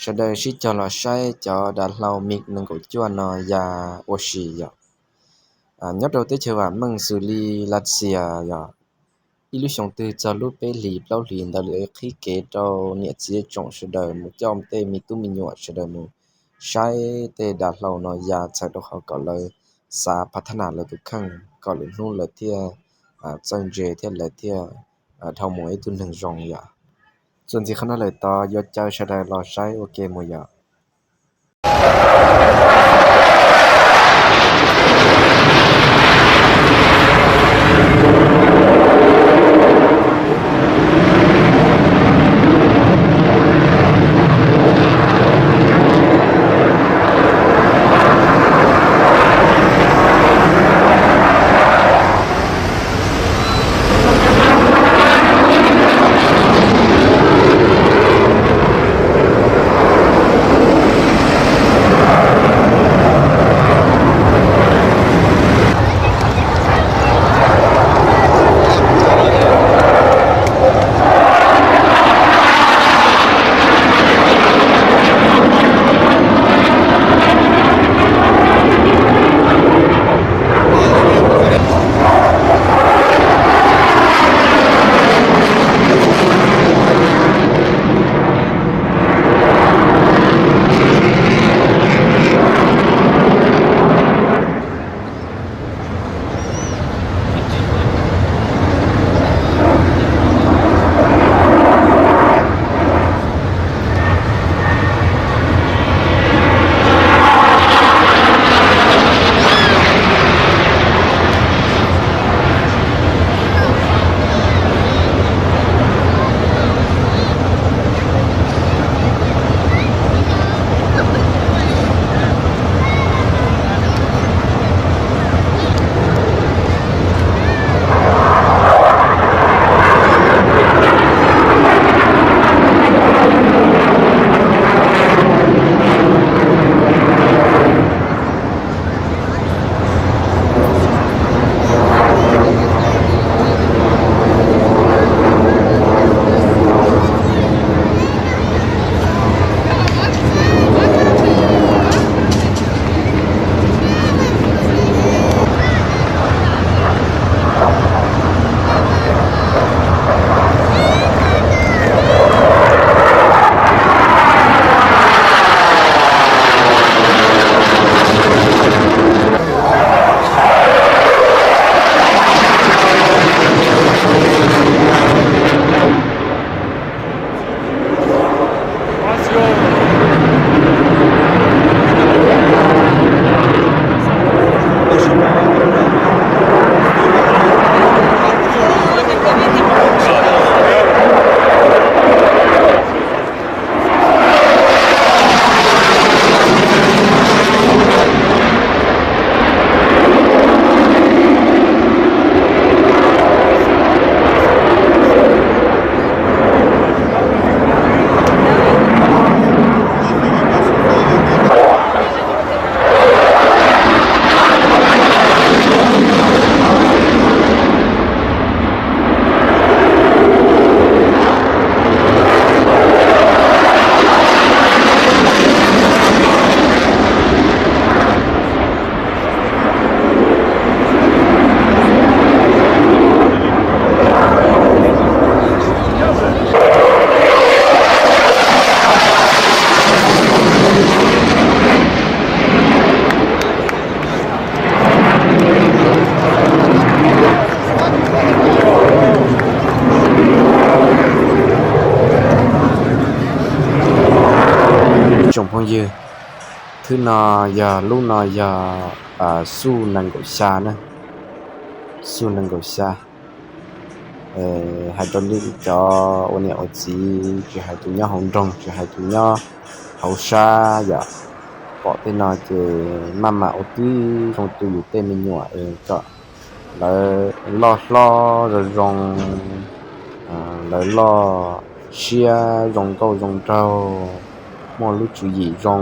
Sawv daws sib cog los saib cov dav hlau MiG nees nkaum cuaj no ya ua si yom. Nyob rau teb chaws vam meej xws li Lav Xias yom, ib lub xyoo twg txog lub peb hlis plaub hlis ntawd lawv qhib kev rau niam txiv tsoom sawv daws mus coj tej me tub me nyuam sawv daws mus saib tej dav hlau no ya txhawm rau qhov kom lawv xav phav thab nas lawv tus kheej kom lwm hnub lawv thiaj txawj ntse thiab lawv thiaj dhau mus ib tug neeg zoo yom. Txuas ntxiv qhov no lawm tod yuav caw sawv daws los saib ua ke mus yom. Tsoom phooj ywg, thwb no yog lub no yog xu nees nkaum xya na, xu nees nkaum xya. Hais rau nej cov ua niam ua txiv, tsis hais tus nyob hauv nroog, tsis hais tus nyob hauv sab yom, pom tej no ces maj mam ua tib zoo tu yus tej me nyuam es kom lawv loj hlob zoo zoo, lawv loj siab zoo nkauj zoo nraug, muaj lub tswv yim zoo,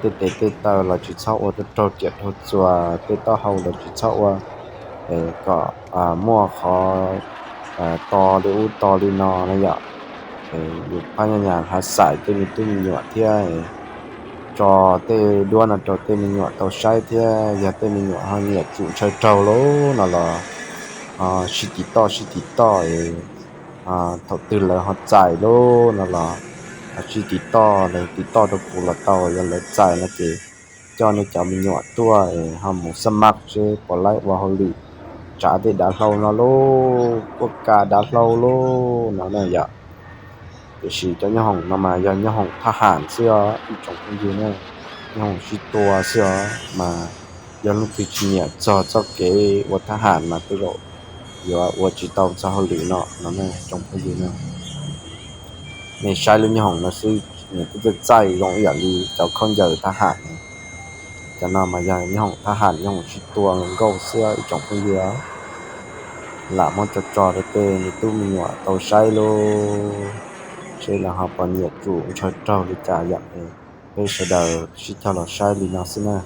tej tes tej taw los tsis txhob ua raug riam raug txuas, tej taub hau los tsis txhob ua kom muaj qhov to li ub to li no na yom. Yus phab nyaj nyas hav xais tej me tub me nyuam thiab, tso tej duab no rau tej me nyuam tau saib thiab, yog tej me nyuam ho nyiam tsum ntshaw raug lawm no los sib tiv toj sib tiv toj es thaum twg lawv ho txais lawm no los ho sib tiv toj, lawv tiv toj rau kuv los tau, yog lawv txais no ces coj nej cov me nyuam tuaj es ho mus xab mab seb puas laib ua hauj lwm tsav tej dav hlau no lauj, kuaj ka dav hlau lauj no na yom. Tiam sis cov nyob hoom no mas yog nyob hoom thab ham xwb os ib tsoom phooj ywg na, nyob hoom sib tua xwb os mas yog leej twg tsis nyiam txog txoj kev ua thab ham mas tej zaum yuav ua tsis tau txog hauj lwm no no na tsoom phooj ywg na. Nej saib lub nyob hoom no xwb nws twb txaij txaij zoo ib yam li cov khaub ncaws thab ham no. Cov no mas yog nyob hoom thab ham nyob hoom sib tua nkauj xwb ib tsoom phooj ywg. Lam muab tso tso rau tej me tub me nyuam tau saib lauj, seb lawv ho puas nyiam tsum ntshaw raug li cas yom. Peb sawv daws sib cog los saib li no xwb na.